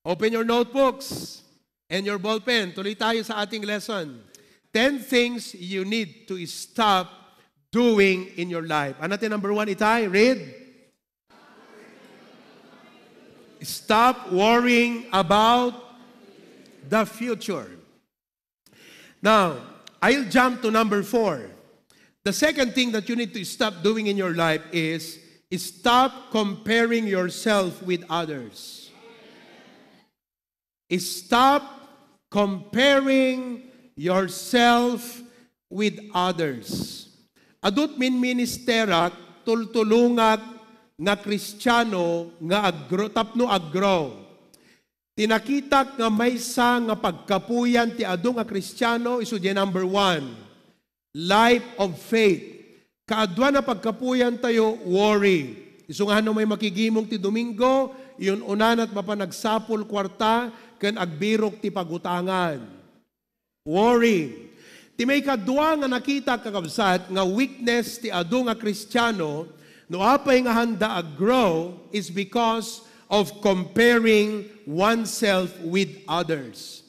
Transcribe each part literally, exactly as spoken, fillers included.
Open your notebooks and your ballpen. Tuloy tayo sa ating lesson. Ten things you need to stop doing in your life. Ano ti number one, Itay? Read. Stop worrying about the future. Now, I'll jump to number four. The second thing that you need to stop doing in your life is stop comparing yourself with others. Stop comparing yourself with others. Adut min ministerak, tultulongak nga Kristiano nga agro, tapno aggrow. Ti nakitak nga maysa nga pagkapuyan ti adu nga Kristiano isu diay number one, life of faith. Kaaduan a pagkapuyan tayo, worry. Isu nga no may makigimong ti Domingo, iyun-unanat mapan agsapul kuarta ken agbirok ti pagutangan. Worry. Ti maikadua nga nakita, kakabsat, nga weakness ti adu nga Kristiano, no apay nga handa a grow, is because of comparing oneself with others.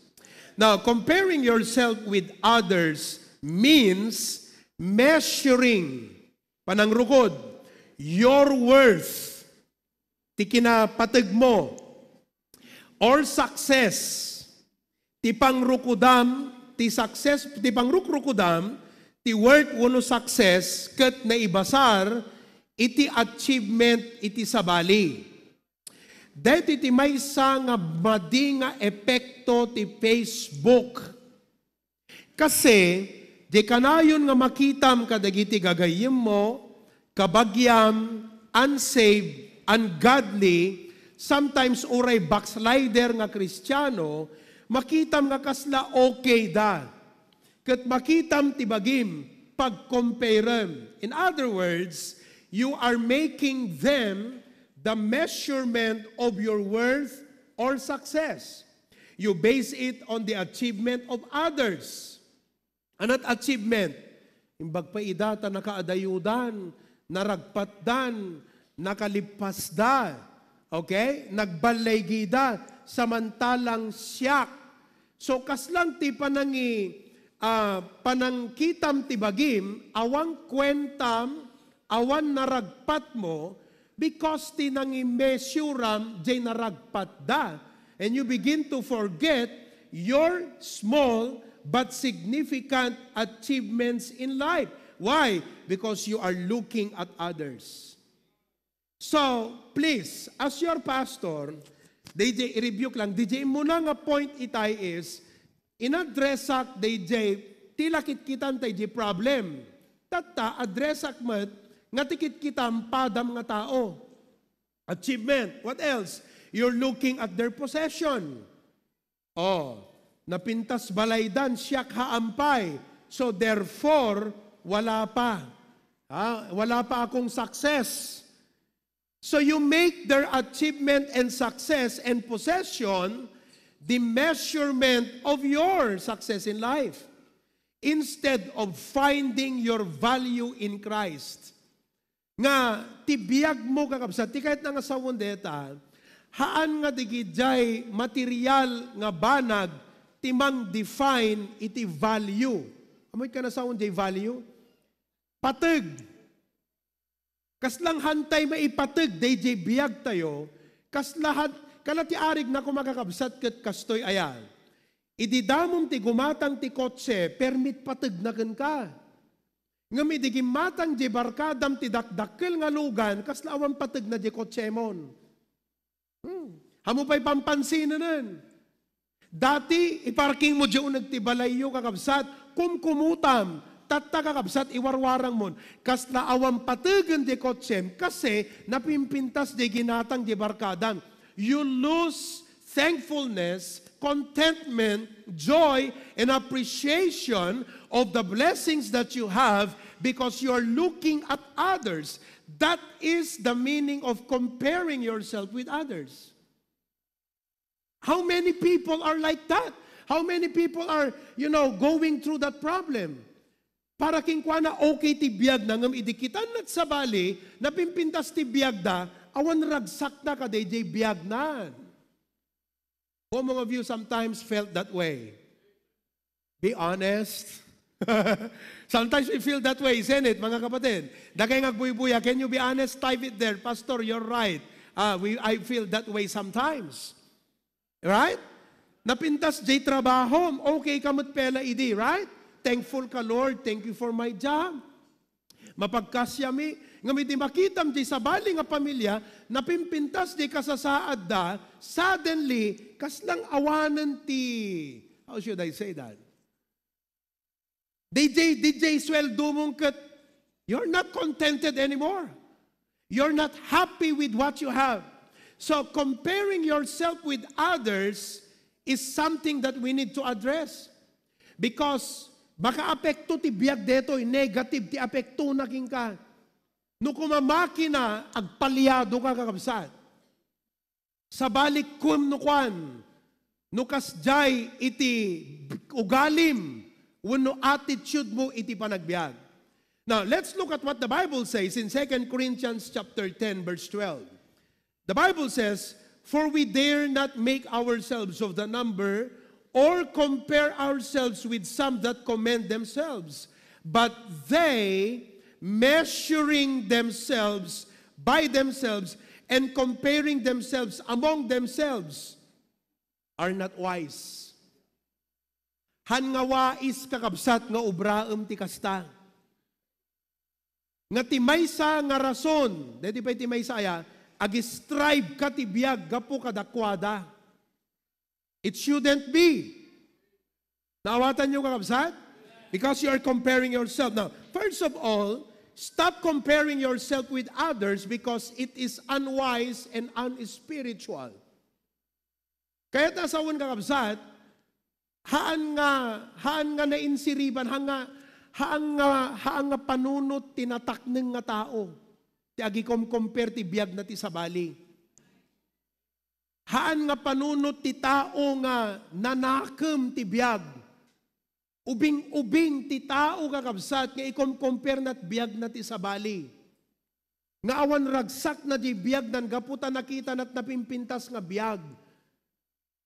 Now, comparing yourself with others means measuring, panangrukod, your worth, ti kinapategmo, or success, ti pangrukudam, ti success, ti pangrukrukodam, ti worth wenno success, ket naibasar iti achievement iti sabali. Daytoy ti maysa nga madi nga epekto ti Facebook. Kasi, di kanayon nga makitam kadagiti gagayyemmo, kabagiam, unsaved, ungodly, sometimes uray backslider nga Kristiano, makitam nga kasla okay da. Ket makitam ti bagim, pagkomperem. In other words, you are making them the measurement of your worth or success. You base it on the achievement of others. Anat achievement? Imbag pa ida ta nakaadayodan, naragpatdan, nakalippasda, okay? Nagballaygida, samantalang siak. So, kaslang ti panangi-, ah, panangkitam ti bagim, awan kuentam, awan naragpatmo, because ti nangimesuram jay naragpatda, and you begin to forget your small but significant achievements in life. Why? Because you are looking at others. So, please, as your pastor, D J, i-rebuke lang, D J, muna nga point itay is, inaddressak, D J, ti lakitkitan tay di problem. Tatta, addressak met nga ti kitkitam padam nga tao. Achievement. What else? You're looking at their possession. Oh, napintas balaydan, siak haampay. So therefore, wala pa. Ha? Wala pa akong success. So you make their achievement and success and possession the measurement of your success in life instead of finding your value in Christ. Nga ti biagmo, kakabsat, ti kayatna nga sawen deta, haan nga digidiay material nga banag ti mang-define iti value. Amoy ka na sawen diay value? Pateg. Kaslang hantay maipateg daydiay biagtayo, kasla han-, kala ti arigna koma, kakabsat, ket kastoy aya. Idi damom ti gumatang ti kotse, permit pategna kenka. Ngem idi gimmatang diay barkadam ti dakdakkel nga lugan, kasla awan pategna diay kotsemon. Hmm. Ammo pay pampansinenen. Dati, iparkingmo diay uneg ti balayyo, kakabsat, kumkumutam, tatta, kakabsat, iwarwarangmon. Kasla awan pategen diay kotsem, kasi napimpintas diay ginatang diay barkadam. You lose thankfulness, contentment, joy, and appreciation of the blessings that you have because you are looking at others. That is the meaning of comparing yourself with others. How many people are like that? How many people are, you know, going through that problem? Para kenkuana, okay ti biagna, ngem idi kitan met sabali, napimpintas ti biagda, awan ragsakna kadaydiay biagna. How many of you sometimes felt that way? Be honest. Sometimes we feel that way, isn't it, mga kapatid? Dakay nga agbuybuya, can you be honest? Type it there, "Pastor, you're right. Ah, we, I feel that way sometimes." Right? Napintas jay trabahom, okay ka met pay la idi, right? Thankful ka, "Lord, thank you for my job. Mapagkasiami." Ngem idi makitam jay sabali nga pamilya, napimpintas jay kasasaadda, suddenly, kaslang awanen ti, how should I say that? Di jay, di jay sueldomon ket you're not contented anymore. You're not happy with what you have. So comparing yourself with others is something that we need to address. Because makaapekto ti biag detoy, negative ti apektona kenka. No koma makina, agpaliado ka, kakabsat. Sabali ken no kuan, no kasdiay iti ugalim wenno attitude mo iti panagbiag. Now, let's look at what the Bible says in Second Corinthians chapter ten, verse twelve. The Bible says, "For we dare not make ourselves of the number or compare ourselves with some that commend themselves, but they, measuring themselves by themselves and comparing themselves among themselves, are not wise." Han nga wais, kakabsat, nga ubraem ti kasta. Nga ti maysa nga rason, daydi pay ti maysa aya, ag-strive ka ti biag gapu kadakuada. It shouldn't be. Naawatan niyo, kakabsat? Because you are comparing yourself. Now, first of all, stop comparing yourself with others because it is unwise and unspiritual. Kayat a sawen, kakabsat, haan nga, haan nga nainsiriban, haan nga, haan nga, haan nga panunot ti natakneng nga tao, ti agikomkompare ti biagna ti sabali. Haan nga panunot ti tao nga nanakem ti biag. Ubing-ubing ti tao, kakabsat, nga ikomkompare na ti biagna ti sabali. Nga awan ragsakna diay biagna gapu ta nakitana ti napimpintas nga biag.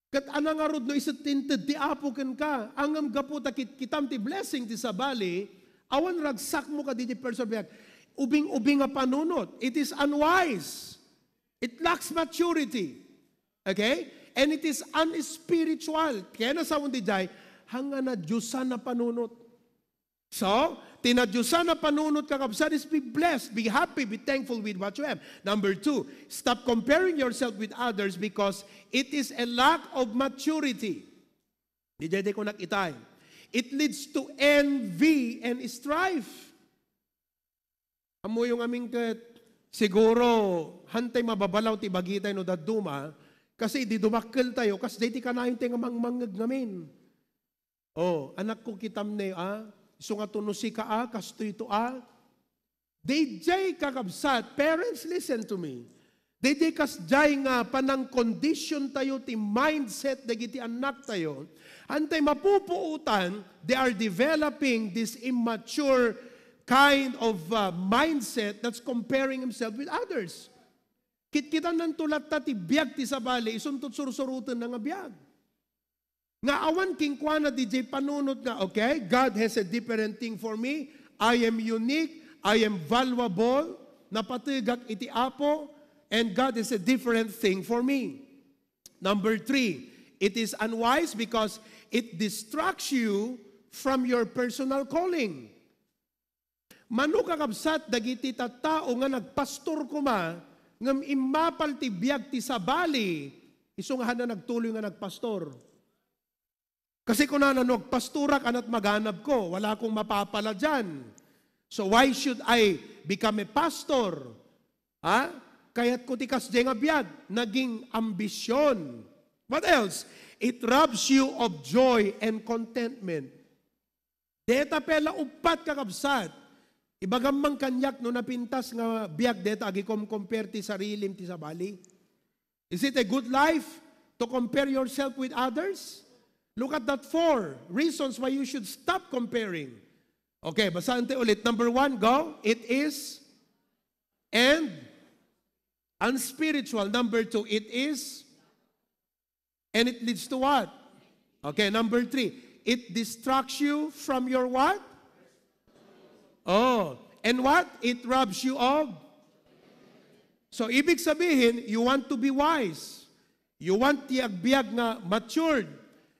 Ket ania ngarud no isu ti inted ti Apo kenka, ngem gapu ta kitkitam ti blessing ti sabali, awan ragsakmo kadi diay personal biag. Ubing-ubing a panunot. It is unwise. It lacks maturity. Okay? And it is unspiritual. Kayat a sawen ti jay, haan nga nadiosan a panunot. So, ti nadiosan a panunot, kakabsat, is be blessed, be happy, be thankful with what you have. Number two, stop comparing yourself with others because it is a lack of maturity. Diay ti kunak itay. It leads to envy and strife. Ammoyo ngamin ket, siguro, haan tay mababalaw ti bagitay no dadduma, kasi idi dumakkeltayo, kasdiay ti kanayontayo nga mangmangngeg ngamin. Oh, anakko, kitam ne, a? Isu nga to no sika, a, kastoyto, a? Daydiay, kakabsat, parents, listen to me. Daydiay kasdiay nga panangconditiontayo ti mindset dagiti annaktayo, haantay mapupuotan, they are developing this immature kind of, uh, mindset that's comparing himself with others. Kitkitannanto latta ti biag ti sabali, isunto sursurotenna nga biag. Nga awan kenkuana diay panunot nga, "Okay, God has a different thing for me. I am unique. I am valuable. Napategak iti Apo, and God has a different thing for me." Number three, it is unwise because it distracts you from your personal calling. Mano, kakabsat, dagiti tattao nga nagpastor koma, ngem immapal ti biag ti sabali, isu nga haanna nagtuloy nga nagpastor. Kasi kunana, "No agpastorak, ania't maganabko? Wala akong mapapala diyan. So why should I become a pastor?" Ha? Kayatko ti kasdiay nga biag, naging ambition. What else? It robs you of joy and contentment. Deta pay la uppat, kakabsat. Ibagam man kaniak no napintas nga biag deta agikomkompare ti sarilim ti sabali. Is it a good life to compare yourself with others? Look at that four reasons why you should stop comparing. Okay, basaen ti ulit. Number one, go. It is and unspiritual. Number two, it is And it leads to what? Okay, number three. It distracts you from your what? Oh, and what? It robs you of. So, ibig sabihin, you want to be wise. You want ti agbiag nga matured.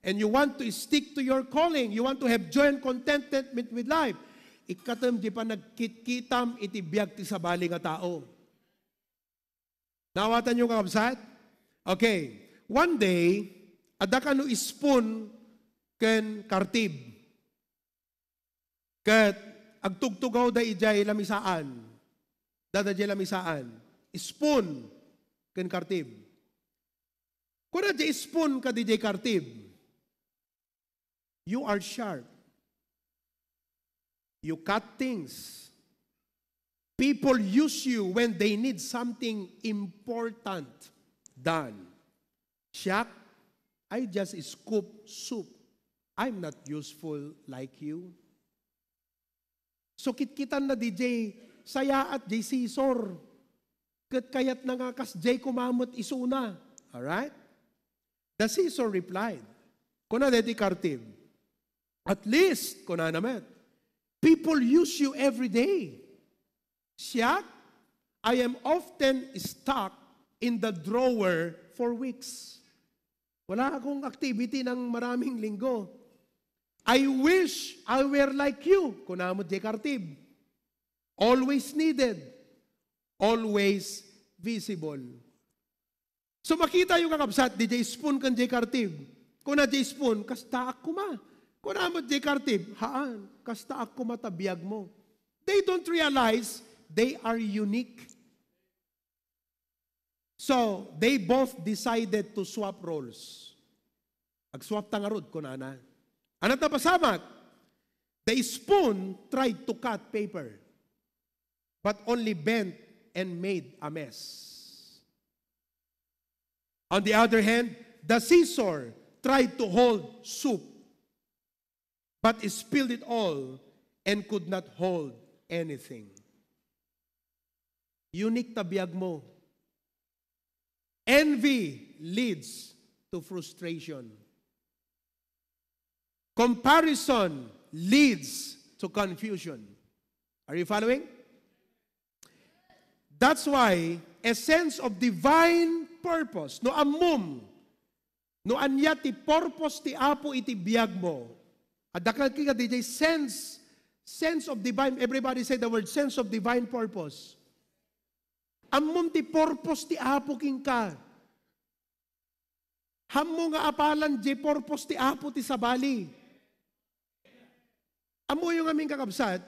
And you want to stick to your calling. You want to have joy and contentment with life. Ikkatem di panagkitkitam iti biag ti sabali nga tao. Naawatan niyo, kakabsat? Okay. One day, adda kano spoon ken kartib. Ket agtugtugawda idiay lamisaan. Dada diay lamisaan. Spoon ken kartib. Kuna diay spoon kadi diay kartib, "You are sharp. You cut things. People use you when they need something important done. Siak, I just scoop soup. I'm not useful like you." So, kitkitanna diay sayaat diay scissor. Ket kayatna nga kasdiay koma met isuna. Alright? The scissor replied, kuna daytoy kartib, "At least," kunana met, "people use you every day. Siak, I am often stuck in the drawer for weeks. Wala akong activity ng maraming linggo. I wish I were like you," kuna met diay kartib. "Always needed, always visible." So, makitayo, kakabsat, diay spoon ken diay kartib. Kuna diay spoon, "Kastaak koma." Kuna met diay kartib, "Haan, kastaak koma ta biag mo." They don't realize they are unique. So, they both decided to swap roles. "Agswap ta ngarud," kunana. Ania ti napasamak? The spoon tried to cut paper, but only bent and made a mess. On the other hand, the scissor tried to hold soup, but spilled it all and could not hold anything. Unique ta biag mo. Envy leads to frustration. Comparison leads to confusion. Are you following? That's why a sense of divine purpose, no ammom, no ania ti purpose ti Apo iti biag mo, adda ka kadi sense, sense of divine, everybody say the word, sense of divine purpose. Ammom ti purpose ti Apo kenka. Ammo nga apalan diay purpose ti Apo ti sabali. Ammoyo ngamin, kakabsat,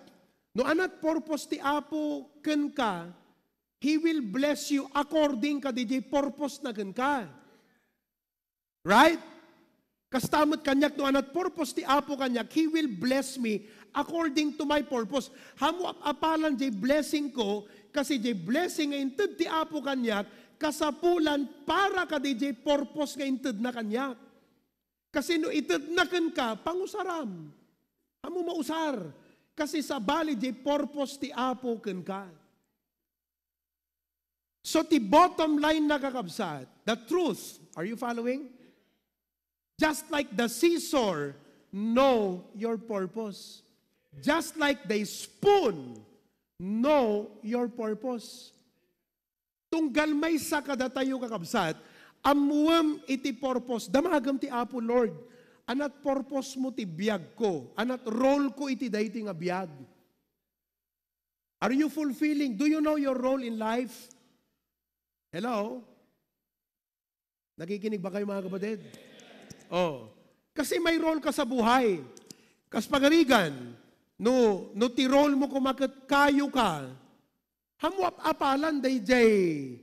no ania ti purpose ti Apo kenka, He will bless you according kadi diay purpose na kenka. Right? Kasta met kaniak, no ania ti purpose ti Apo kaniak, He will bless me according to my purpose. Ammo ap-, apalan diay blessing ko, kasi diay blessing nga inted ti Apo kaniak, kasapulan para kadi diay purpose nga intedna kaniak. Kasi no itedna kenka, pangusaram. Ammo mausar. Kasi sabali diay purpose ti Apo kenka. So, ti bottom line na, kakabsat, the truth. Are you following? Just like the scissor, know your purpose. Just like the spoon, know your purpose. Tunggal maysa kadatayo, kakabsat, ammuem iti purpose. Damagem ti Apo, "Lord, ania ti purpose mo ti biag ko? Ania ti role ko iti daytoy nga biag?" Are you fulfilling? Do you know your role in life? Hello? Nakikinig ba kayo, mga kapatid? Oh. Kasi may role ka sa buhay. Kas pagarigan, no, no ti role mo koma ket kayo ka, ammo ap-apalan daydiay,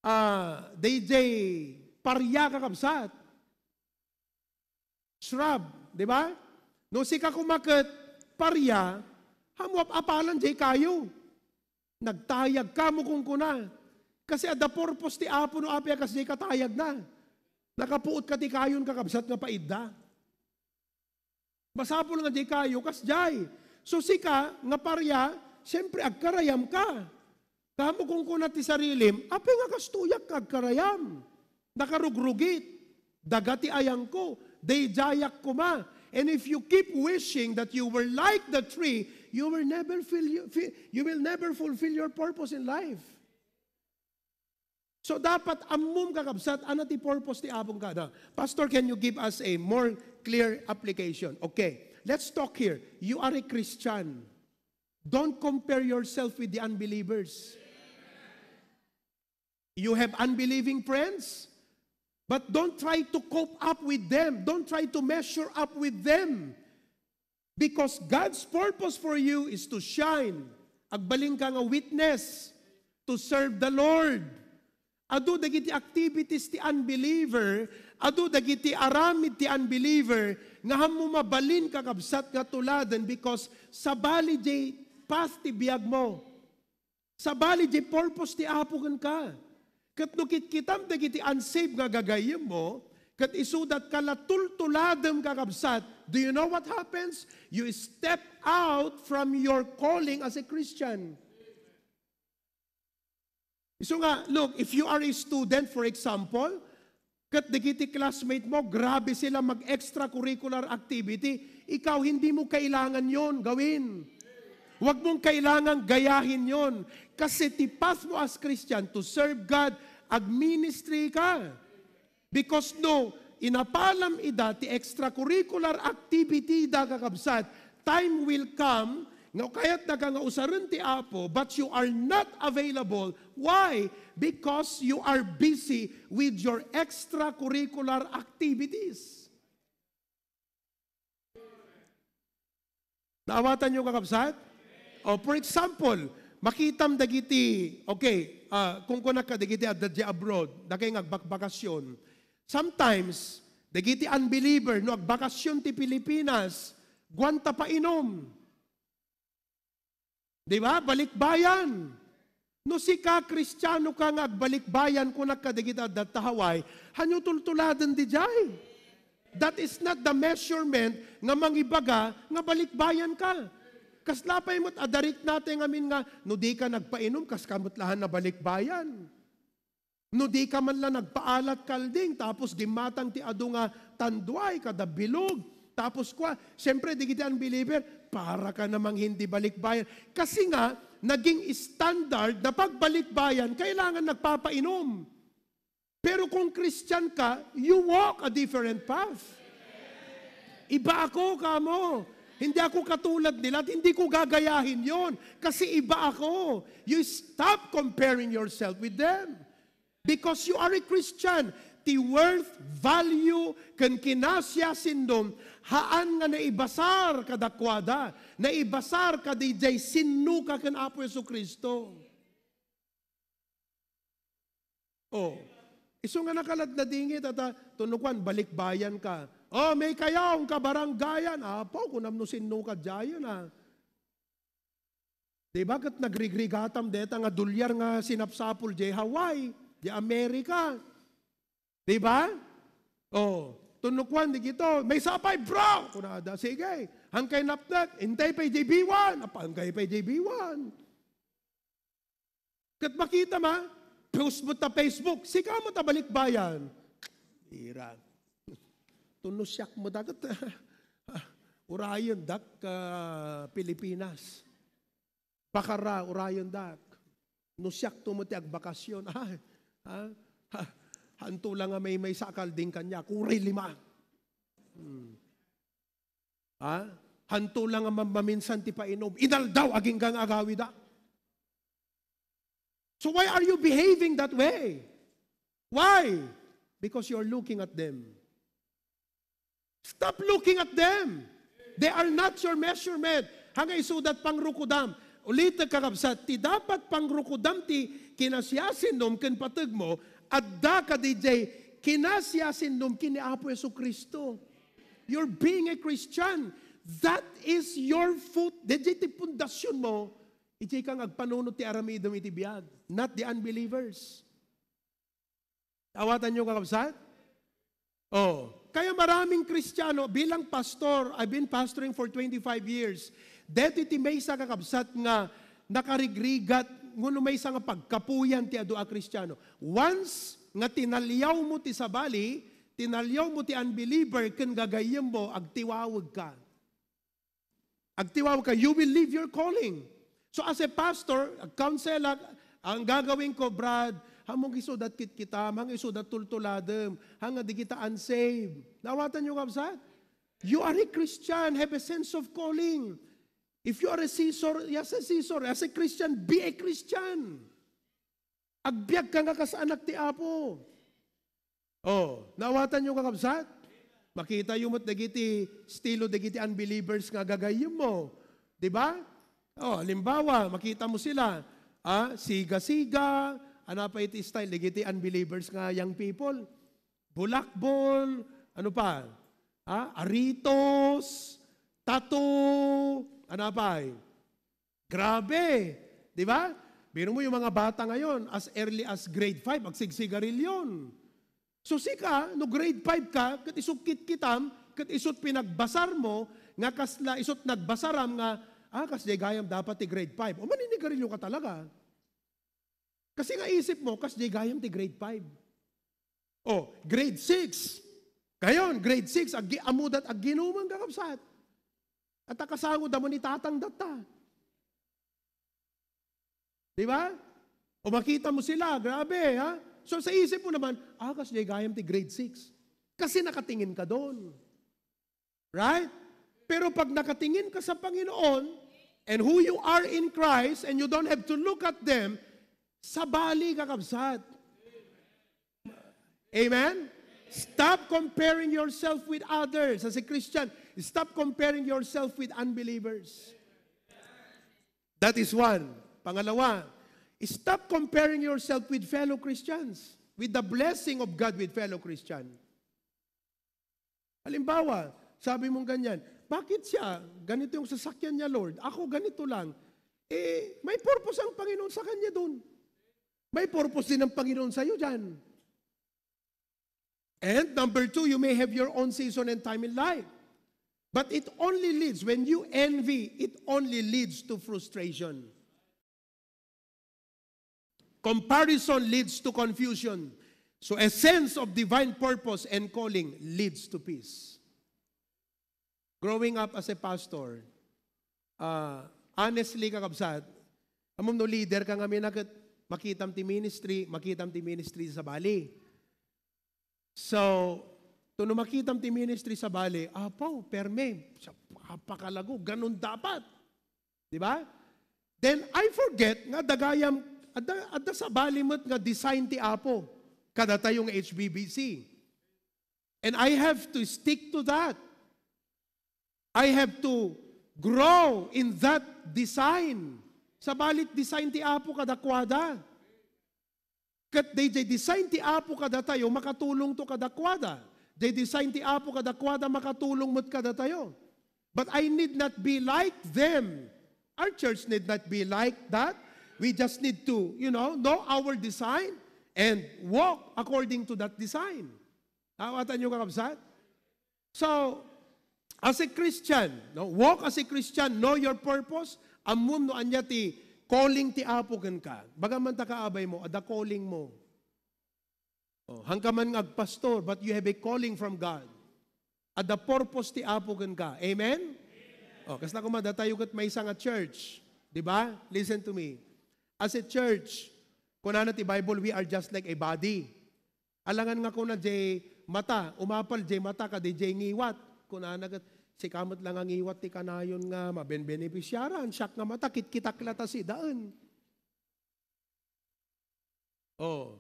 ah, daydiay paria, kakabsat. Shrub, di ba? No sika koma ket paria, ammo ap-apalan diay kayo. Nagtayag ka mo kunkuna. Kasi adda purpose ti Apo no apay a kasdiay katayagna. Nakapuot ka ti kayon, kakabsat, nga paidda. Masapul nga diay kayo kasdiay. So sika nga paria, siempre agkarayam ka. Kamo kunkuna ti sarilim, "Apay nga kastoyak nga agkarayam?" Nakarugrugit. Daga ti ayangko. Daydiayak koma. And if you keep wishing that you were like the tree, you will never feel you, fe-, you will never fulfill your purpose in life. So, dapat ammom, kakabsat, ano ti purpose ti Apo kada? "Pastor, can you give us a more clear application?" Okay, let's talk here. You are a Christian. Don't compare yourself with the unbelievers. You have unbelieving friends, but don't try to cope up with them. Don't try to measure up with them. Because God's purpose for you is to shine. Agbalin ka nga witness to serve the Lord. Adu dagiti activities ti unbeliever, adu dagiti aramid ti unbeliever, nga hammo mabalin, kakabsat, nga tuladen because sabali jay path ti biagmo. Sabali jay purpose ti Apo kenka. Ket no kitkitam dagiti unsaved nga gagayyemmo, ket isudatka la tultuladem, kakabsat, do you know what happens? You step out from your calling as a Christian. Isu nga, look, if you are a student, for example, ket dagiti classmate mo, grabe sila mag-extracurricular activity. Ikaw, hindi mo kailangan yon gawin. Huwag mong kailangan gayahin yon. Kasi ti path mo as Christian, to serve God, ag-ministry ka. Because no, inapalam ida ti extracurricular activity da, kakabsat, time will come nga kayatna ka nga usaren ti Apo, but you are not available. Why? Because you are busy with your extracurricular activities. Naawatan niyo, kakabsat? O, for example, makitam dagiti, okay, ah, kung kunak ka dagiti adda di abroad, dakay nga agbakbakasyon. Sometimes, dagiti unbeliever, no agbakasyon ti Pilipinas, guanta painom. Di ba? Balikbayan. No sika, Kristiano ka nga agbalikbayan, kunak kadagiti adda ta Hawaii, hanyo tultuladen didiay. That is not the measurement nga mangibaga nga balikbayan ka. Kasla pay met a direct natin ngamin nga, no di ka nagpainom, kas ka met lahan na balikbayan. No di ka man la nagpaalat kalding, tapos dimmatang ti adu nga tanduay, kada bilog, tapos kua, siyempre, dagiti unbeliever, para ka namang hindi balikbayan. Kasi nga, naging standard na pagbalikbayan, kailangan nagpapainom. Pero kung Christian ka, you walk a different path. Iba ako, kamo. Hindi ako katulad nila at hindi ko gagayahin yon. Kasi iba ako. You stop comparing yourself with them. Because you are a Christian, ti worth, value, ken kinasiasindom, haan nga naibasar kadakuada, naibasar kadidiay sinno ka ken Apo Jesu-Cristo. Oh, isu nga nakaladladingit, ata, tunukuan, balikbayan ka. Oh, may kayaw, kabaranggayan. Apo, kunam no sinno ka diayen, ah. Di ba ket nagrigrigatam deta nga dolyar nga sinapsapul di Hawaii, di Amerika? Di ba? Oh, tunukuan di kito, may sapay, bro! Kunada, sige, hangkay napnek, intay pay di B one, apa, hangkay pay di B one. Ket makita ma, post mo ta Facebook, sika mo ta balikbayan. Ira. Tuno siak mo dagat. Urayen dak ka Pilipinas. Pakara, urayen dak. No siak to mo ti agbakasyon. Ay, ha? Ha? Hanto lang nga may, may sakal din kanya. Kuri lima. Hmm. Ha? Hanto lang nga mam-, maminsan ti painom. Inaldaw, agingga nga agawida. So why are you behaving that way? Why? Because you're looking at them. Stop looking at them. They are not your measurement. Hangay isudat pangrukudam. Ulitek, kakabsat, ti dapat pangrukudam ti kinasiasindom ken pateg mo, adda kadidiay kinasiasindom ken ni Apo Jesu-Cristo. You're being a Christian. That is your foot. Didiay ti pundasyon mo. Idiay kang agpanunot ti aramidem iti biag, not the unbelievers. Awatan niyo, kakabsat? Oh, kaya maraming Kristiyano, bilang pastor, I've been pastoring for twenty-five years. Deti ti maysa, kakabsat, nga nakarigrigat, ngano maysa nga pagkapuyan ti adu a Kristiyano. Once nga tinaliawmo ti sabali, tinaliawmo ti unbeliever ken gagayyemmo, agtiwawegka. Agtiwawegka, you will leave your calling. So as a pastor, agkaunselak, ang gagawin ko, Brad, haanmo nga isuda kitkitam, haanmo nga isuda tultuladem, haanmo nga di kita unsaved. Naawatanyo, kabsat? You are a Christian, have a sense of calling. If you are a scissor, yes, a scissor. As a Christian, be a Christian. Agbiagka nga kas anak ti Apo. Oh, naawatanyo, kakabsat? Makitayo met dagiti estilo dagiti unbelievers nga gagayyemmo. Di ba? Oh, halimbawa, makitamo sila. Ah, siga-siga, ano pa iti style dagiti unbelievers nga young people? Bulakbol, ano pa? Ah, aritos, tattoo, ano pa? Grabe! Di ba? Birumo yung mga bata ngayon, as early as grade five, agsigsigarilyon. So sika, no grade five ka, ket isut kitkitam, ket isut pinagbasarmo, nga kasla isut nagbasaram nga, ah, kasdiay gayam dapat ti grade five. O maninigarilyo ka talaga. Kasi nga isip mo, kasdiay gayam ti grade five. O, grade six. Ngayon, grade six, aggi-, ammoda agginuman, kakabsat. At akasango da mo ni tatang datta. Di ba? O makita mo sila, grabe, ha? So sa isip mo naman, ah, kasdiay gayam ti grade six. Kasi nakatingin ka doon. Right? Pero pag nakatingin ka sa Panginoon and who you are in Christ and you don't have to look at them, sabali, kakabsat. Amen? Stop comparing yourself with others. As a Christian, stop comparing yourself with unbelievers. That is one. Pangalawa, stop comparing yourself with fellow Christians, with the blessing of God with fellow Christian. Halimbawa, sabi mong ganyan, "Bakit siya, ganito yung sasakyan niya, Lord? Ako, ganito lang." Eh, may purpose ang Panginoon sa kanya doon. May purpose din ang Panginoon sa'yo dyan. And number two, you may have your own season and time in life. But it only leads, when you envy, it only leads to frustration. Comparison leads to confusion. So a sense of divine purpose and calling leads to peace. Growing up as a pastor, ah, honestly, kakabsat, ammom no leader ka ngamin, ket makitam ti ministry, makitam ti ministry sa bali. So, to no makitam ti ministry sa bali, apaw, perme, siya, apakalago, ganun dapat. Di ba? Then I forget nga dagayam, adda, adda sa bali met nga design ti Apo kadatayo nga H B B C. And I have to stick to that. I have to grow in that design. Sabalit design ti Apo kadakuada. Ket dayjay design ti Apo kadatayo, makatulong to kadakuada. Dayjay design ti Apo kadakuada, makatulong met kadatayo. But I need not be like them. Our church need not be like that. We just need to, you know, know our design and walk according to that design. Awatan nyo, kakabsat? So, as a Christian, no, walk as a Christian, know your purpose, ammom no ania ti calling ti Apo kenka. Baga man ta kaabay mo, adda calling mo. Oh, hangka man nga agpastor, but you have a calling from God. Adda purpose ti Apo kenka. Amen? Oh, kasla koma datayo ket maysa nga church, di ba? Listen to me. As a church, kunana ti Bible, we are just like a body. Alangan nga kuna jay mata, umapal jay mata kadi jay ngiwat. Kunana ket, "Sika met la nga ngiwat ti kanayon nga mabenbenepisiaran, siak nga mata, kitkitak la ta sidaen." Oh.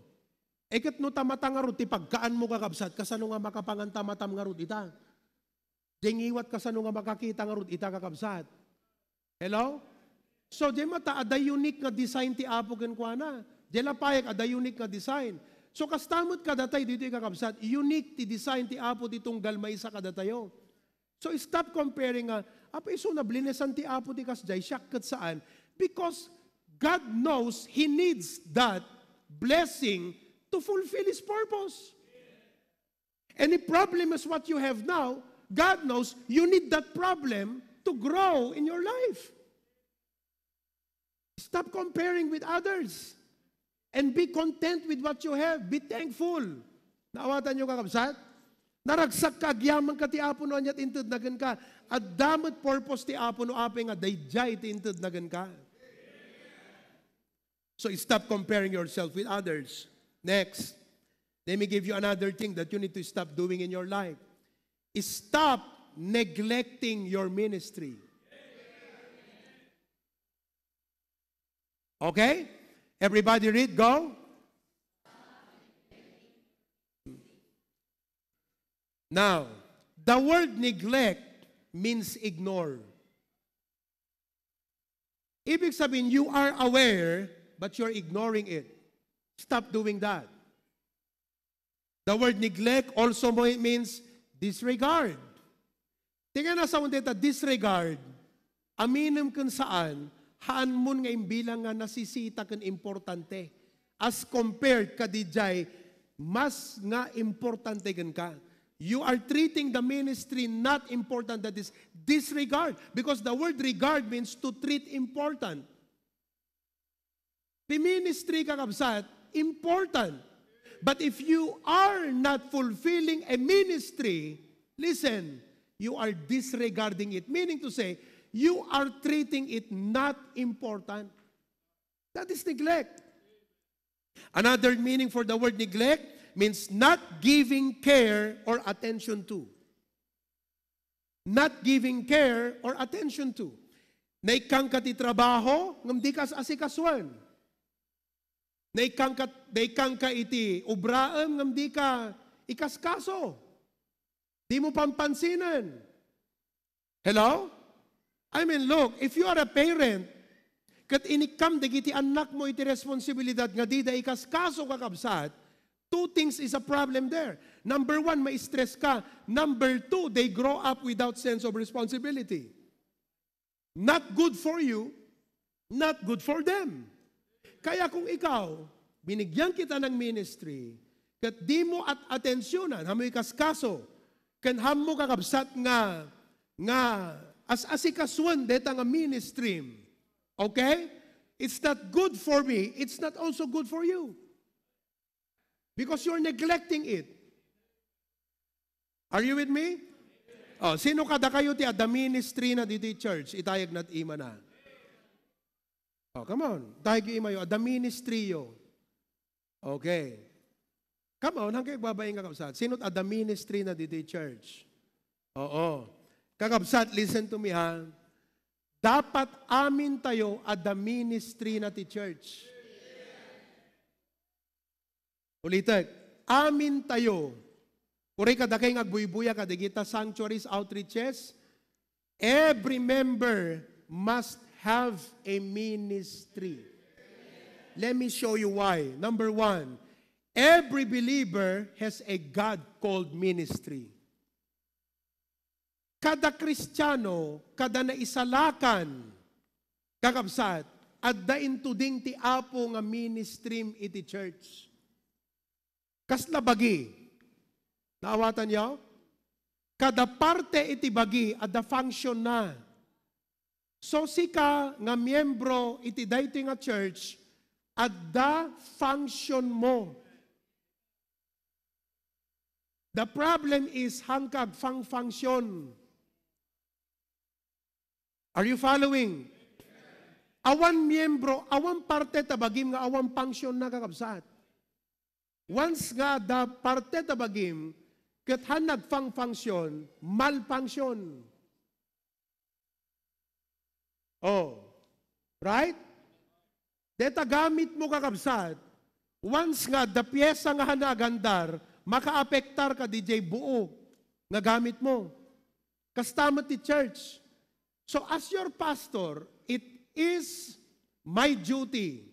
E ket no ta mata ngarud ti pagkaanmo, kakabsat, kasano nga makapangan ta matam ngarud ita? Jay ngiwat, kasano nga makakita ngarud ita, kakabsat? Hello? So, jay mata, adda unique nga design ti Apo kenkuana. Jay lapayag, adda unique nga design. So, kasta met kadatayo ditoy, kakabsat, unique ti design ti Apo ti tunggal maysa kadatayo. So, stop comparing nga, "Apo, isuna blinesan ti Apo ti kasjay, siak ket saan." Because God knows He needs that blessing to fulfill His purpose. Any problem is what you have now, God knows you need that problem to grow in your life. Stop comparing with others. And be content with what you have. Be thankful. Naawatan niyo, kakabsat? Naragsak ka, agyaman ka ti Apo no ania ti inted na kenka. Adda met purpose ti Apo no apay nga daydiay ti inted na kenka. So stop comparing yourself with others. Next, let me give you another thing that you need to stop doing in your life. Stop neglecting your ministry. Okay? Everybody read, go. Now, the word neglect means ignore. Ibig sabihin, you are aware, but you're ignoring it. Stop doing that. The word neglect also mo-, means disregard. Tingnan na sa deta disregard, aminem ken saan, haan mon nga imbilang nga nasisita ken importante as compared kadidiay mas nga importante kenka. You are treating the ministry not important, that is disregard. Because the word regard means to treat important. The ministry, kakabsat, important. But if you are not fulfilling a ministry, listen, you are disregarding it. Meaning to say, you are treating it not important. That is neglect. Another meaning for the word neglect means not giving care or attention to. Not giving care or attention to. Naikkanka ti trabaho, ngem di ka as-asikasuen. Naikkanka, naikkanka iti ubraem, ngem di ka ikaskaso. Di mo pampansinen. Hello? I mean, look, if you are a parent, ket inikkam dagiti annakmo iti responsibilidad nga dida ikaskaso, kakabsat, two things is a problem there. Number one, ma-stress ka. Number two, they grow up without sense of responsibility. Not good for you, not good for them. Kaya kung ikaw, binigyan kita ng ministry, ket di mo at-, atensyunan, haan mo ikaskaso, ken haan mo, kakabsat, nga, nga as-asikasuen deta nga ministry. Okay? It's not good for me, it's not also good for you. Because you're neglecting it. Are you with me? Oh, sino kadakayo ti adda ministry na ditoy church? Itayag na ti imana. Oh, come on. Itayag yo imayo, adda ministry yo. Okay. Come on, hangkay agbabain nga, kakabsat. Sino adda ministry na ditoy church? Oo. Kakabsat, listen to me, ha. Dapat amin tayo adda ministry na ti church. Ulitek, amin tayo. Uray kadakay nga agbuybuya kadagita sanctuaries, outreaches, every member must have a ministry. Let me show you why. Number one, every believer has a God-called ministry. Kada Kristiano, kada naisalakan, kakabsat, adda intuding ti Apo nga ministry iti church. Kasla bagi? Naawatanyo? Kada parte iti bagi, adda function na. So, sika nga miyembro iti daytoy nga church, adda function mo. The problem is, haanka agfang-function. Are you following? Awan miyembro, awan parte ta bagim nga awan function na, kakabsat. Once nga adda parte ta bagim, ket haan nagfang-function, malfunction. Oh. Right? Deta gamit mo, kakabsat, once nga adda piesa nga haan agandar, makaapektar kadidiay buo nga gamit mo. Kasta met ti church. So, as your pastor, it is my duty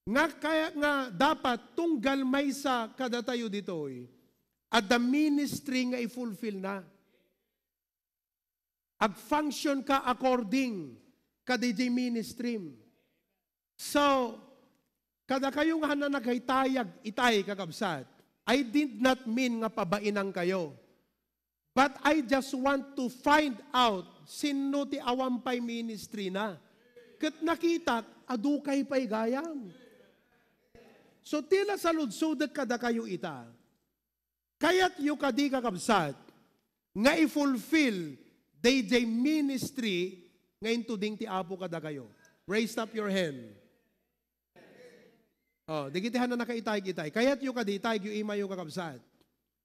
nga kaya, nga dapat tunggal maysa kadatayo ditoy, adda ministry nga i-fulfill na. Ag-function ka according kadidiay ministry. So, kadakayo nga haan nagaytayag itay, kakabsat, I did not mean nga pabainankayo. But I just want to find out sinno ti awan pay ministry na. Ket nakitak, adu kay pay gayam. So, ti la saludsodek kadakayo ita, kayatyo kadi, kakabsat, nga i-fulfill dayjay ministry nga intuding ti Apo kadakayo? Raise up your hand. Oh, dagiti haan a nakaitayeg itay. Kayatyo kadi, itayegyo imayo, kakabsat.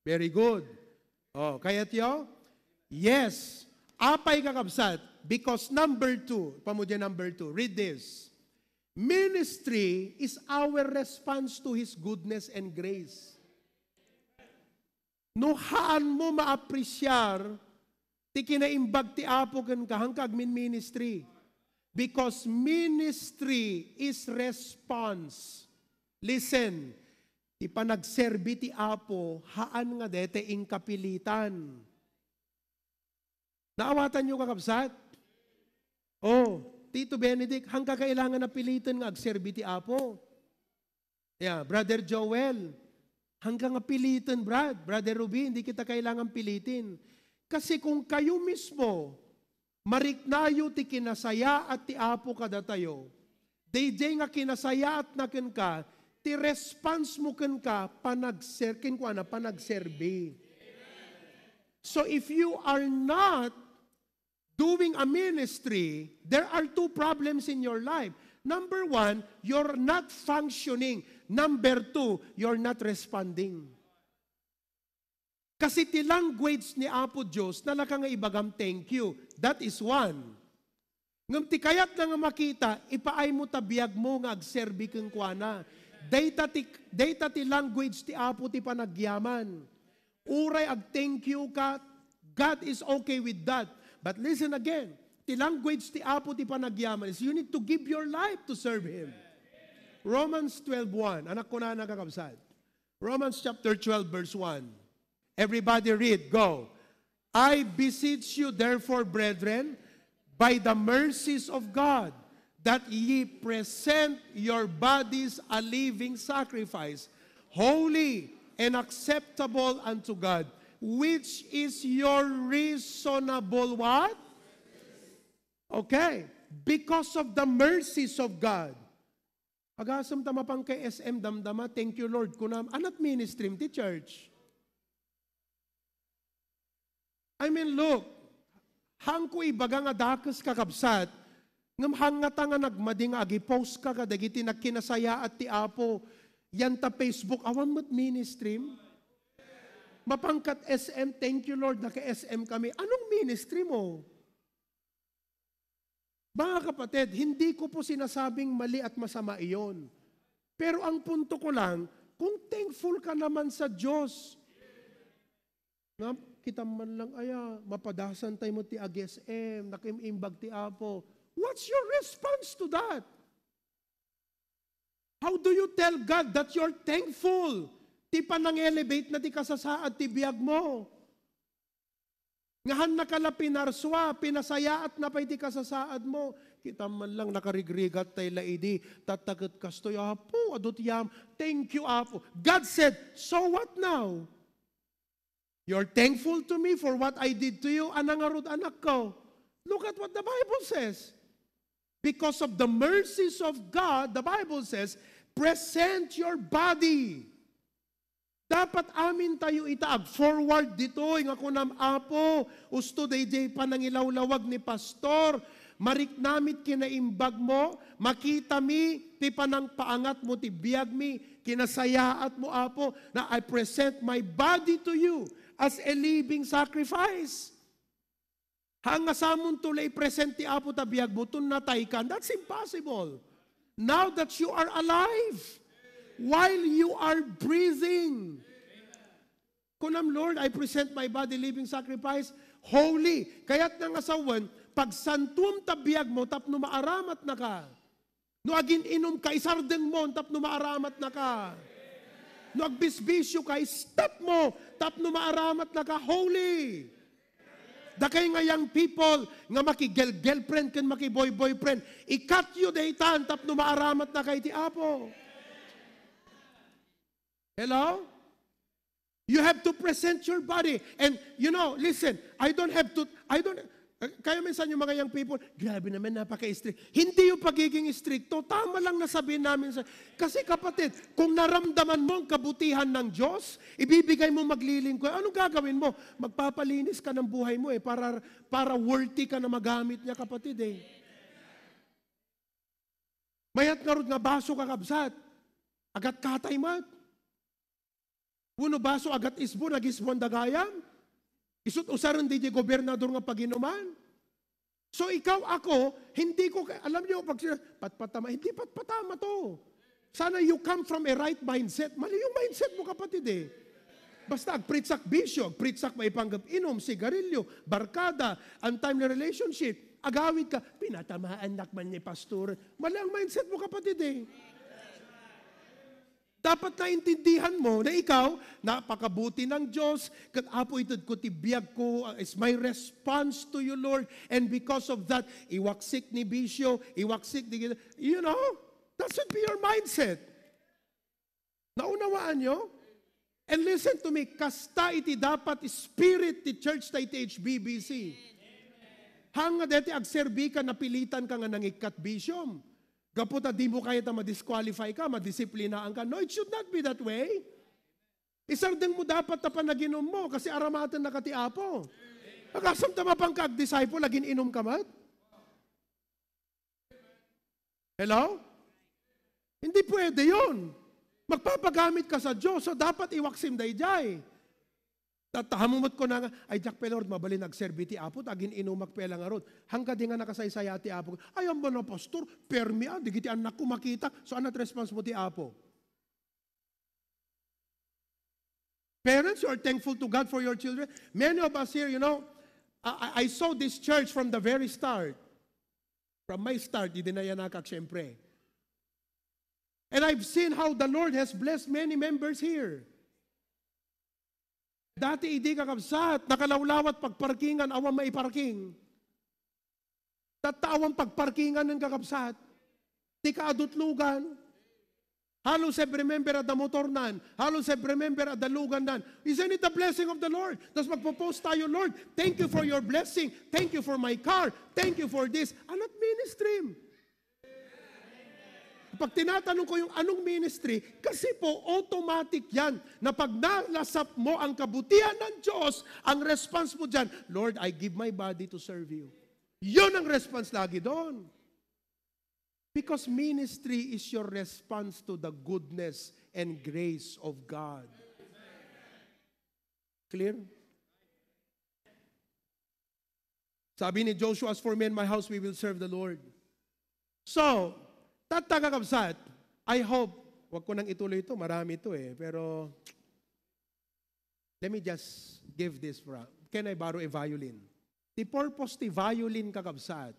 Very good. Oh, kayatyo? Yes. Apay, kakabsat? Because number two, pamudya number two, read this. Ministry is our response to His goodness and grace. No haanmo maapresiar ti kinaimbag ti Apo kenka, haanka agmin-ministry. Because ministry is response. Listen, ti panagserbi ti Apo, haan nga dayta inkapilitan. Naawatanyo, kakabsat? Oh, Tito Benedict, haanka kailangan a piliten nga agserbi ti Apo. Yeah, Brother Joel, haanka nga piliten, Brad. Brother Ruby, hindi kita kailangan pilitin. Kasi kung kayo mismo, mariknayo ti kinasayaat ti Apo kadatayo, dayjay nga kinasayaatna kenka, ti response mo kenka, panagser-, kenkuana, panagserbi. So if you are not doing a ministry, there are two problems in your life. Number one, you're not functioning. Number two, you're not responding. Kasi ti language ni Apo Dios, nalaka nga ibagam, "Thank you." That is one. Ngem ti kayatna nga makita, ipaaymo ta biagmo nga agserbi kenkuana. Dayta ti, dayta ti language ti Apo ti panagyaman. Uray ag-thank you ka, God is okay with that. But listen again, ti language ti Apo ti panagyaman is you need to give your life to serve Him. Romans twelve one, anak, kunana, kakabsat. Romans chapter twelve, verse one. Everybody read, go. "I beseech you, therefore, brethren, by the mercies of God, that ye present your bodies a living sacrifice, holy and acceptable unto God, which is your reasonable" what? Okay. Because of the mercies of God. Agasem ta mapan kay S M damdama, "Thank you, Lord," kunam, anat ministry ti church. I mean, look, haanko ibaga nga dakes, kakabsat, ngem haan ngata nga nagmadi nga agi-post ka kadagiti nagkinasayaat ti Apo, yan ta Facebook, awan met ministry. Mapan kat S M, "Thank you, Lord, naka-S M kami." Anong ministry mo? Mga kapatid, hindi ko po sinasabing mali at masama iyon. Pero ang punto ko lang, kung thankful ka naman sa Diyos, nga kita man lang, aya, mapadasan tayo mo ti ag-S M, nakiimbag ti Apo. What's your response to that? How do you tell God that you're thankful? Ti panang-elevate na ti kasasaad ti biag mo. Nga haan naka la pinarsua, pinasayaat na pay ti kasasaad mo. Kita man lang nakarigrigat tay la idi, tatta ket kastoy, "Apo, adu ti yam, thank you, Apo." God said, "So what now? You're thankful to me for what I did to you?" Ana ngarud, anakko? Look at what the Bible says. Because of the mercies of God, the Bible says, "Present your body." Dapat amin tayo ita ag-forward ditoy nga kunam, "Apo, usto daydiay panangilawlawag ni Pastor, mariknamit kinaimbag mo, makitami ti panangpaangat mo ti biagmi, kinasayaat mo, Apo, na I present my body to you as a living sacrifice." Haan nga samonto la i-present ti Apo ta biag mo, ton natay kan. That's impossible. Now that you are alive, while you are breathing, kunam, "Lord, I present my body living sacrifice, holy." Kayatna nga sawen, pagsantuem ta biag mo tapno maaramatnaka. No agin-inom ka, isardeng mo tapno maaramatnaka. No agbisbisyo ka, stop mo tapno maaramatnaka. Holy. Dakay nga young people nga makigirlgirlfriend ken makiboyboyfriend, i-cut yo daytan tapno maaramatnaka iti Apo. Hello? You have to present your body. And, you know, listen, I don't have to, I don't, Eh, kaya minsan yung mga young people, "Grabe naman, napaka-strict." Hindi yung pagiging stricto. Tama lang na sabihin namin sa, kasi kapatid, kung naramdaman mo ang kabutihan ng Diyos, ibibigay mo maglilingkod. Anong gagawin mo? Magpapalinis ka ng buhay mo eh, para, para worthy ka na magamit niya, kapatid eh. Mayat ngarud nga baso, kakabsat. Agat katay met. Wenno baso agat isbo, nag-isbo ang dagayam. Isu't usaren di gobernador nga paginuman. So ikaw, ako, hindi ko, ka- alam niyo, pag sina-, patpatama, hindi patpatama to. Sana you come from a right mindset. Mali yung mindset mo, kapatid eh. Basta agpritsak bisyo, agpritsak maipanggap inom, sigarilyo, barkada, untimely relationship, agawid ka, pinatamaan nak man ni pastor. Mali ang mindset mo, kapatid eh. Dapat naintindihan mo na ikaw, napakabuti ng Diyos, ket Apo, ited ko ti biag ko, uh, is my response to you, Lord. And because of that, iwaksik ni bisyo, iwaksik ni, you know, that should be your mindset. Naunawaan nyo? And listen to me, kasta iti dapat spirit ti church ta iti H B B C. Hanga deti agserbi ka, napilitan ka nga nangikkat bisyom. Gapu ta di mo kaya ta ma-disqualify ka, madisiplinaan ka. No, it should not be that way. Isardeng mo dapat ta panaginom mo kasi aramaten na ka ti Apo. Agasam ta mapan ka ag-disciple, agin-inom ka met? Hello? Hindi pwede yon. Magpapagamit ka sa Diyos, so dapat iwaksim daydiay. Tatahamumot ko na nga, "Ay, Jack pe, Lord, mabalin agserbi ti Apo, ta agin-inumak pe la ngarud." Hangga di nga nakasaysaya ti Apo. "Ay, amba na, Pastor, permi a, digiti anak ko makita." So, anat response mo ti Apo? Parents, you are thankful to God for your children. Many of us here, you know, I, I I saw this church from the very start. From my start, idi nayanakak, siyempre. And I've seen how the Lord has blessed many members here. Dati idi, kakabsat, nakalawlawat pagparkingan, awan maiparking. Tatta awan pagparkingan ng kakabsat. Ti kaadutlugan. Halos every member adda motornan. Halos every member adda lugannan. Isn't it the blessing of the Lord? Tapos magpo-post tayo, "Lord, thank you for your blessing. Thank you for my car. Thank you for this." Anat ministry? Pag tinatanong ko yung anong ministry, kasi po automatic yan na pag nalasap mo ang kabutihan ng Diyos, ang response mo dyan, "Lord, I give my body to serve you." Yun ang response lagi doon. Because ministry is your response to the goodness and grace of God. Clear? Sabi ni Joshua, "As for me and my house, we will serve the Lord." So, tatta, kakabsat, I hope, wag ko nang ituloy ito, marami ito eh, pero let me just give this for a, can I borrow a violin? Ti purpose ti violin, kakabsat,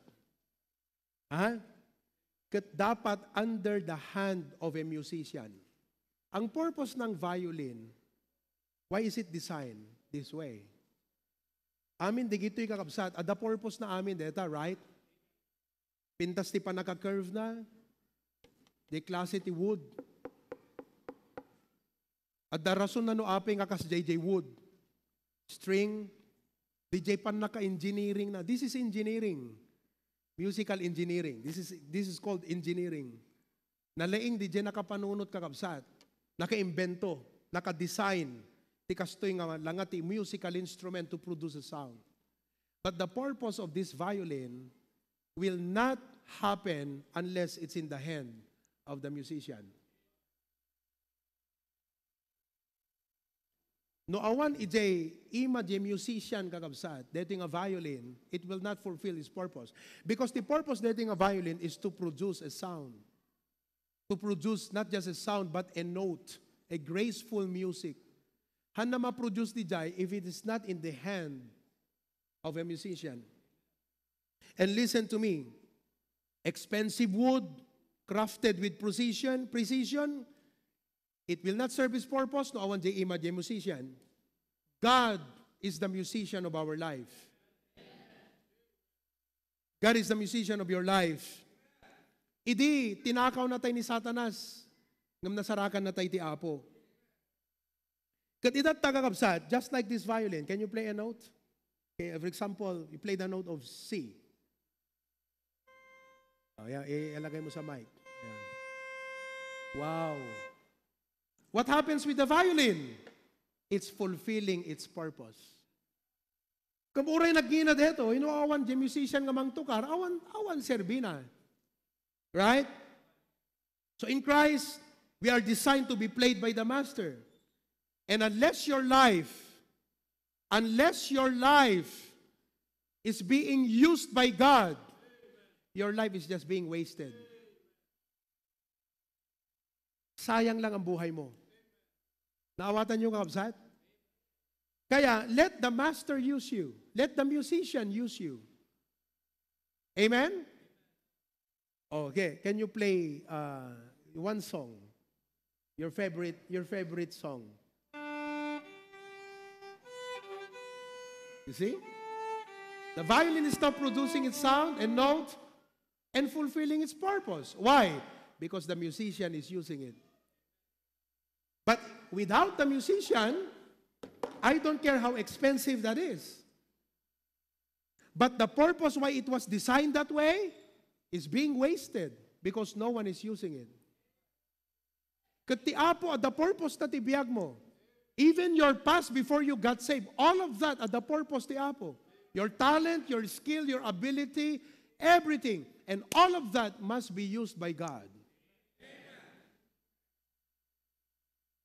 ha? Ket dapat under the hand of a musician. Ang purpose ng violin, why is it designed this way? Amin digitoy, kakabsat, adda purpose na amin deta, right? Pintas ti pannaka-curve na, di klase ti wood. Adda rason na no apay nga kas J J wood. String, di jay pannaka-engineering na. This is engineering. Musical engineering. This is, this is called engineering. Nalaing di jay nakapanunot, kakabsat. Nakaimbento, naka-design ti kastoy nga langa ti musical instrument to produce a sound. But the purpose of this violin will not happen unless it's in the hand of the musician. No awan ijay ima jay musician, kakabsat, daytoy nga violin, it will not fulfill its purpose. Because the purpose daytoy nga violin is to produce a sound. To produce not just a sound, but a note, a graceful music. Hanna ma-produce dijay if it is not in the hand of a musician. And listen to me, expensive wood, crafted with precision, precision, it will not serve its purpose no awan jay ima jay musician. God is the musician of our life. God is the musician of your life. Idi, tinakaw natay ni Satanas, ngem nasarakan natay ti Apo. Ket ita, kakabsat, just like this violin, can you play a note? Eh, for example, you play the note of C. Oh, yeah, i-, ilagay mo sa mic. Yan. Wow. What happens with the violin? It's fulfilling its purpose. Kung uray nagngina dito, you know, awan di musician nga mangtukar, awan, awan serbina. Right? So in Christ, we are designed to be played by the Master. And unless your life, unless your life is being used by God, your life is just being wasted. Sayang lang ang buhay mo. Naawatan niyo, kakabsat? Kaya, let the master use you. Let the musician use you. Amen? Okay, can you play uh, one song? Your favorite, your favorite song. You see? The violin is now producing its sound and note and fulfilling its purpose. Why? Because the musician is using it. But without the musician, I don't care how expensive that is. But the purpose why it was designed that way is being wasted because no one is using it. Ket ti Apo, adda purpose na ti biag mo. Even your past before you got saved, all of that, adda purpose ti Apo. Your talent, your skill, your ability, everything. And all of that must be used by God.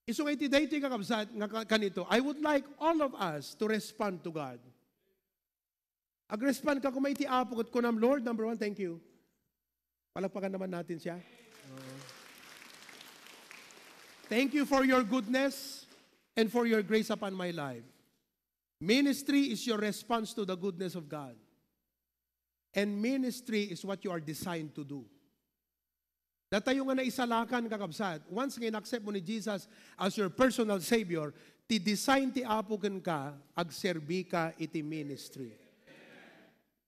Isu nga iti daytoy, kakabsat, nga ka-, kanito, I would like all of us to respond to God. Agrespond ka kuma iti Apo, ket kunam, "Lord, number one, thank you." Palakpakan naman natin siya. Oo. "Thank you for your goodness and for your grace upon my life." Ministry is your response to the goodness of God. And ministry is what you are designed to do. Datayo nga naisalakan, kakabsat, once nga in-accept mo ni Jesus as your personal Savior, ti design ti Apo kenka, agserbi ka iti ministry.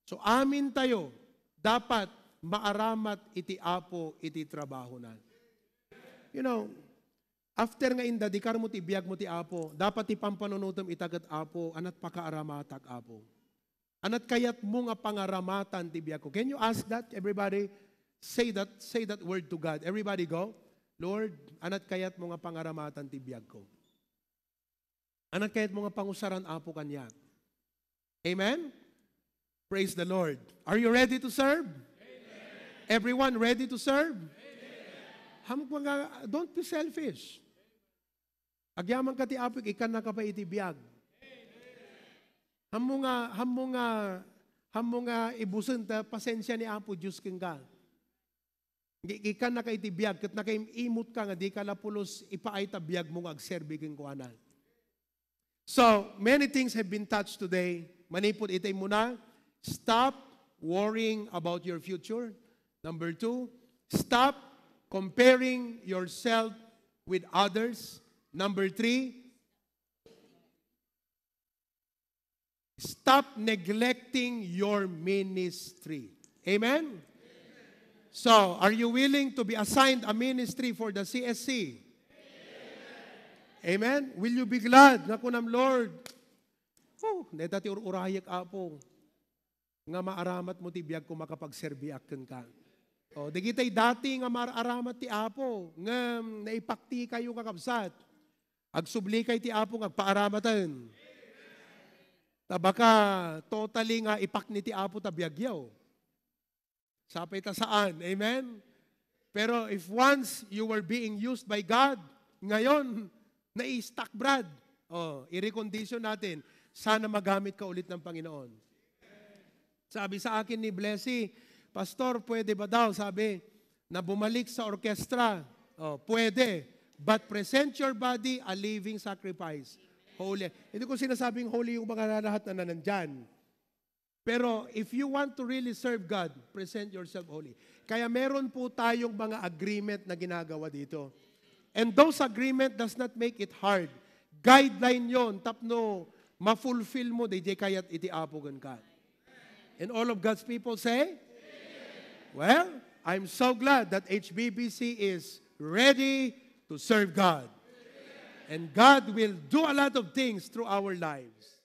So, amin tayo, dapat maaramat iti Apo iti trabahona. You know, after nga indadikar mo ti biag mo ti Apo, dapat ti pampanunotem ita ket, "Apo, anat pakaaramatak, Apo?" Anat kayatmo nga pangaramatan ti biagko? Can you ask that, everybody? Say that, say that word to God. Everybody go, "Lord, anat kayatmo nga pangaramatan ti biagko? Anat kayatmo nga pangusaran, Apo, kaniak?" Amen? Praise the Lord. Are you ready to serve? Everyone ready to serve? Ham-, mga, don't be selfish. Agyaman ka ti Apo, ikkanna ka pay iti biag. Hammo nga, hammo nga, hammo nga ibusen ta pasensia ni Apo Dios kenka. Ikkanna ka iti biag, ket nakaim-imot ka nga di ka la pulos ipaay ta biag mo nga agserbi kenkuana. So, many things have been touched today. Manipud iti immuna, stop worrying about your future. Number two, stop comparing yourself with others. Number three, stop neglecting your ministry. Amen? So, are you willing to be assigned a ministry for the C S C? Amen? Will you be glad nga kunam, "Lord, oh, dayta ti ur-urayek, Apo, nga maaramat mo ti biag ko, makapagserbiak kenka." Oh, dagitay dati nga mar-aramat ti Apo, nga naipakti kayo, kakabsat. Agsubli kay ti Apo nga agpaaramaten. Ta baka totally nga ipakni ti Apo ta biagyo. Sapay ta saan. Amen? Pero if once you were being used by God, ngayon, nai-stuck, Brad. Oh, i-recondition natin. Sana magamit ka ulit ng Panginoon. Sabi sa akin ni Blessy, "Pastor, pwede ba daw?" Sabi, na bumalik sa orkestra. Oh, pwede. But present your body a living sacrifice. Holy. Hindi ko sinasabing holy yung mga lahat na nandyan. Pero if you want to really serve God, present yourself holy. Kaya meron po tayong mga agreement na ginagawa dito. And those agreement does not make it hard. Guideline yon tapno ma-fulfill mo, daydiay kayat iti Apo kenka. And all of God's people say, "Well, I'm so glad that H B B C is ready to serve God." And God will do a lot of things through our lives.